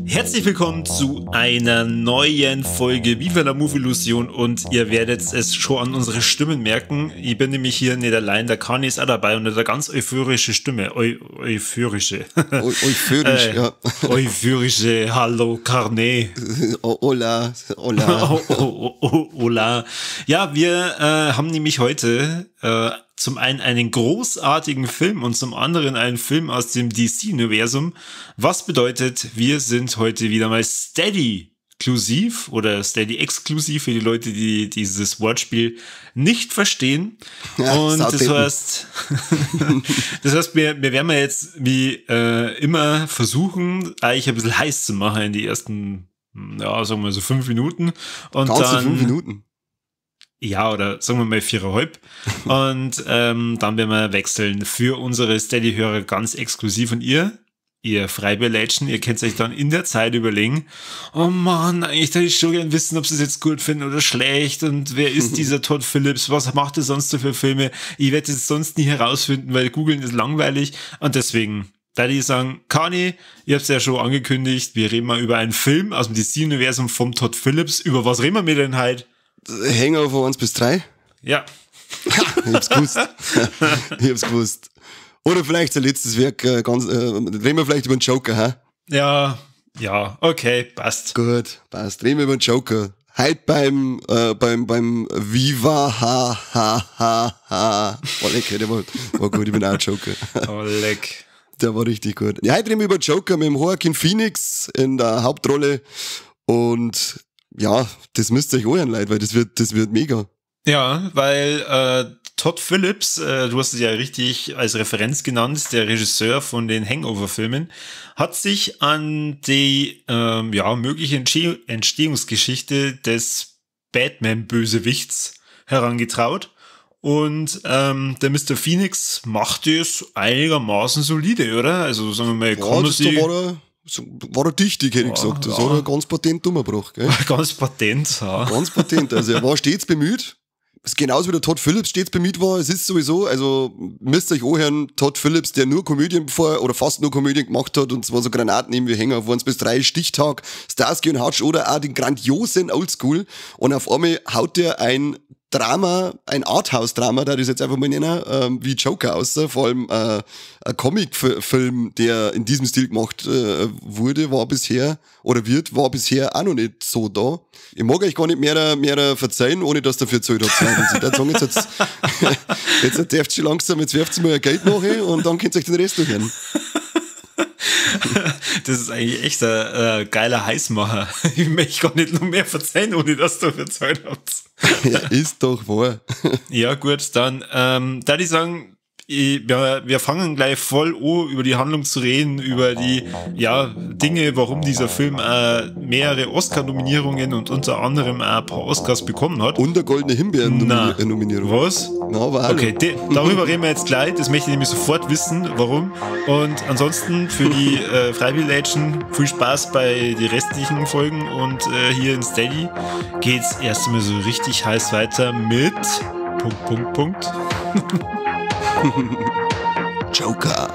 Herzlich willkommen zu einer neuen Folge Viva la Movilusion und ihr werdet es schon an unsere Stimmen merken. Ich bin nämlich hier nicht allein, der Kani ist auch dabei und hat eine ganz euphorische Stimme. Euphorische. Euphorisch, ja. Euphorische, hallo Carne. Hola, hola. Hola. Ja, wir haben nämlich heute zum einen einen großartigen Film und zum anderen einen Film aus dem DC-Universum. Was bedeutet, wir sind heute wieder mal Steady-klusiv oder Steady-exklusiv für die Leute, die dieses Wortspiel nicht verstehen. Ja, und das heißt, wir werden jetzt wie immer versuchen, eigentlich ein bisschen heiß zu machen in die ersten, ja, sagen wir so 5 Minuten. Und ganze dann 5 Minuten? Ja, oder sagen wir mal 4,5. Und dann werden wir wechseln für unsere Steady-Hörer ganz exklusiv. Und ihr Freibierlätschen, ihr könnt euch dann in der Zeit überlegen, oh Mann, eigentlich würde ich schon gern wissen, ob sie es jetzt gut finden oder schlecht und wer ist dieser Todd Phillips, was macht er sonst so für Filme? Ich werde es sonst nie herausfinden, weil googeln ist langweilig. Und deswegen, da die sagen, Kani, ihr habt es ja schon angekündigt, wir reden mal über einen Film aus dem DC-Universum vom Todd Phillips. Über was reden wir denn heute? Hangover 1 bis 3? Ja. Ich hab's gewusst. Ich hab's gewusst. Oder vielleicht sein letztes Werk, reden wir vielleicht über den Joker, hä? Ja, ja, okay, passt. Gut, passt. Reden wir über den Joker. Heute beim Viva ha ha ha ha. Oh leck, der war gut, ich bin auch Joker. Oh leck. Der war richtig gut. Ja, heute reden wir über den Joker mit dem Joaquin Phoenix in der Hauptrolle und ja, das müsst ihr euch anhören, Leute, weil das wird mega. Ja, weil Todd Phillips, du hast es ja richtig als Referenz genannt, der Regisseur von den Hangover-Filmen, hat sich an die mögliche Entstehungsgeschichte des Batman-Bösewichts herangetraut. Und der Mr. Phoenix macht es einigermaßen solide, oder? Also sagen wir mal, ja, war er dichtig, hätte ich gesagt. Das hat er ganz patent umgebracht. Gell? Ganz patent, ja. Ganz patent. Also er war stets bemüht. Genauso wie der Todd Phillips stets bemüht war. Es ist sowieso, also müsst ihr euch anhören, Todd Phillips, der nur Komödien vorher oder fast nur Komödien gemacht hat, und zwar so Granaten eben wie Hangover 1 bis 3, Stichtag, Starsky und Hutch oder auch den grandiosen Oldschool. Und auf einmal haut der ein Drama, ein Arthouse-Drama, da ich jetzt einfach mal nennen, wie Joker aussah, vor allem ein Comic-Film, der in diesem Stil gemacht wurde, war bisher, oder wird, war bisher auch noch nicht so da. Ich mag euch gar nicht mehr verzeihen, ohne dass dafür erzählt habt. Ich würde sagen, jetzt dürft ihr langsam, jetzt werft ihr mal Geld nach und dann könnt ihr euch den Rest durchhören. Das ist eigentlich echt ein geiler Heißmacher. Ich möchte gar nicht noch mehr verzeihen, ohne dass du verzeiht habt. Ja, ist doch wahr. Ja, gut, dann da die sagen, wir fangen gleich voll an, über die Handlung zu reden, über die Dinge, warum dieser Film mehrere Oscar-Nominierungen und unter anderem auch ein paar Oscars bekommen hat. Und eine goldene Himbeeren-Nominierung. Was? Na, aber okay, darüber reden wir jetzt gleich. Das möchte ich nämlich sofort wissen, warum. Und ansonsten für die Freiwilligen viel Spaß bei den restlichen Folgen und hier in Steady geht's erst einmal so richtig heiß weiter mit Punkt, Punkt, Punkt. Joker.